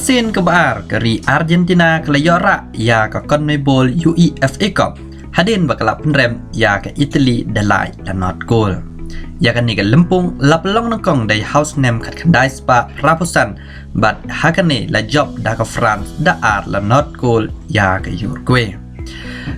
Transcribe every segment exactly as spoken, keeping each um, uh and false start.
Sien kaba ar, ka ri Argentina ka la ïoh rah ïa ka CONMEBOL UEFA Cup hadien ba ka la pynrem ïa ka Italy da lai la not goal. Ïa kane ka lympung la pynlong nyngkong dei ha u snem khatkhyndai spah phra phew san, bad ha kane la jop da ka France da ar la not goal ïa ka Uruguay.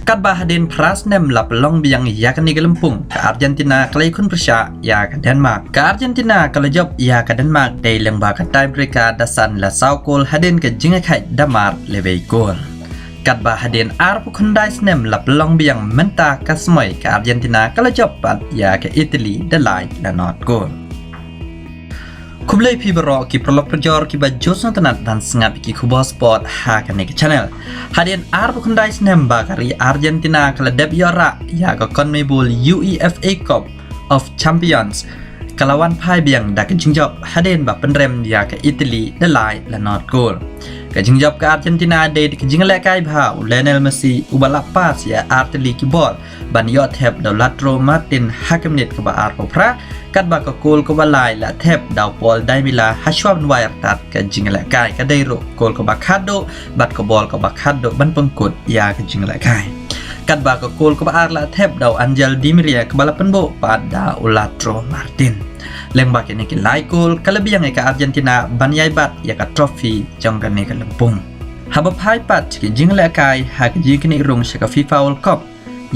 Katba hadien phra snem la pynlong biang ïa kane ka lympung, ka Argentina ka la ïakhun pyrshah ïa ka Denmark. Ka Argentina ka la jop ïa ka Denmark dei lyngba ka tiebreaker da san la saw goal hadien ka jingïakhaid da mar lewei goal. Katba hadien arphew khyndai snem la pynlong biang mynta ka smai, ka Argentina ka la jop pat ïa ka Italy da lai la not goal. Khublei phi baroh ki paralok parajor kiba ju sngewtynnat ban sngap ïa ki khubor sport ha kane ka channel. Hadien arphew khyndai snem ba ka ri Argentina ka la dep ïoh rah ïa ka CONMEBOL UEFA Cup of Champions, ka la wan phai biang da ka jingjop hadien ba pynrem ïa ka Italy da lai la not goal. Ka jingjop ka Argentina dei da ka jinglehkai bha u Lionel Messi, uba la pass ïa artylli ki bol ban ïoh thep da u Lautaro Martinez ha ka minit kaba arphew phra, katba ka goal kaba lai la thep da u Paul Dybala ha shuwa ban wai artat ka jinglehkai. Ka dei ruh goal kaba khatduh bad ka bol kaba khatduh ban pynkut ïa ka jinglehkai. Katba ka goal kaba ar la thep da u Angel Di Maria, kaba la pynbuh pat da u Lautaro Martinez. Lyngba kine ki lai goal, ka la biang ïa ka Argentina ban ïai bat ïa ka trophy jong kane ka lympung. Haba phai pat ki jinglehkai ha ka jingknieh rung sha ka FIFA World Cup,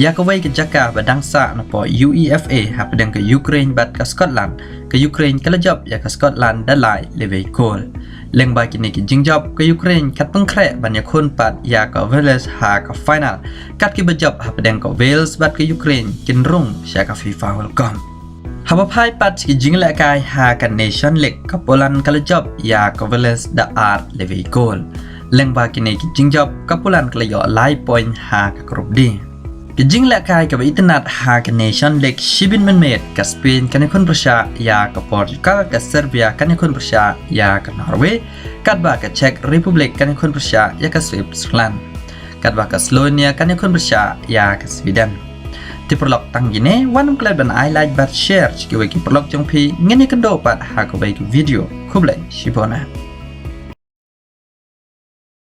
ïa kawei ka jaka ba dang sah napoh UEFA hapdeng ka Ukraine bad ka Scotland, ka Ukraine ka la jop ïa ka Scotland da lai lewei goal. Lyngba kine ki jingjop, ka Ukraine kat pynkhreh ban ïakhun pat ïa ka Wales ha ka final, kat kiba jop hapdeng ka Wales bad ka Ukraine kin rung sha ka FIFA World Cup. Haba phai pat ki jinglehkai ha ka Nation League, ka Poland ka la jop ïa ka Wales da ar lewei goal. Lyngba kine ki jingjop, ka Poland ka la ïoh lai point ha ka Group D. Ki jinglehkai kaba itynnat ha ka Nation League shibit mynmiet, ka Spain kan ïakhun pyrshah ïa ka Portugal, ka Serbia kan ïakhun pyrshah ïa ka Norway, katba ka Czech Republic kan ïakhun pyrshah ïa ka Switzerland, katba ka Slovenia kan ïakhun pyrshah ïa ka Sweden. Te paralok, tang kine, wat nym klet ban ai like bad share sha kiwei ki paralok jong phi. Ngin ïakynduh pat ha kawei ka video. Khublei shibun.